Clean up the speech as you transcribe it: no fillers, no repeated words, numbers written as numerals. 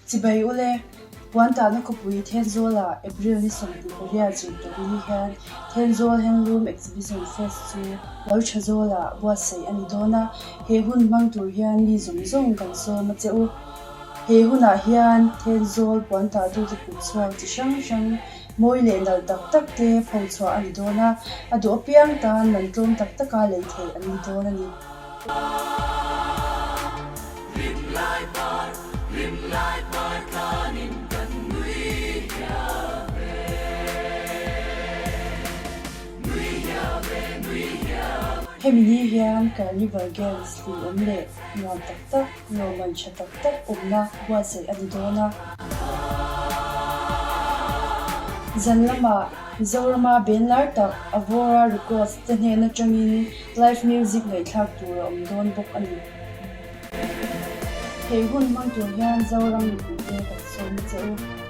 Chibai ule, Puantahna khawpui Thenzawlah April ni 28 zirtawpni hian Thenzawl Handloom Exhibition Fest chu lo tha zawlah buatsaih a ni dawn a, he hun hmang tur hian mi zawng zawng kan sawm a che u. He hunah hian Thenzawl puantahtute kut chhuak chi hrang hrang mawi leh nalh tak tak te phochhuah a ni dawn a, a duh apiang tan man tlawm tak taka lei theih an ni dawn a ni. Hemi ni hian Carnival Games hlimawm leh nuam tak tak, lawmman tha tak tak awmna buatsaih a ni dawn a. Zan lamah Mizorama band lar tak Avora Records te hnen atangin Live music ngaihthlak tur a awm dawn bawk a ni. He hun hmang tur hian Zoram mipuite kan sawm che u.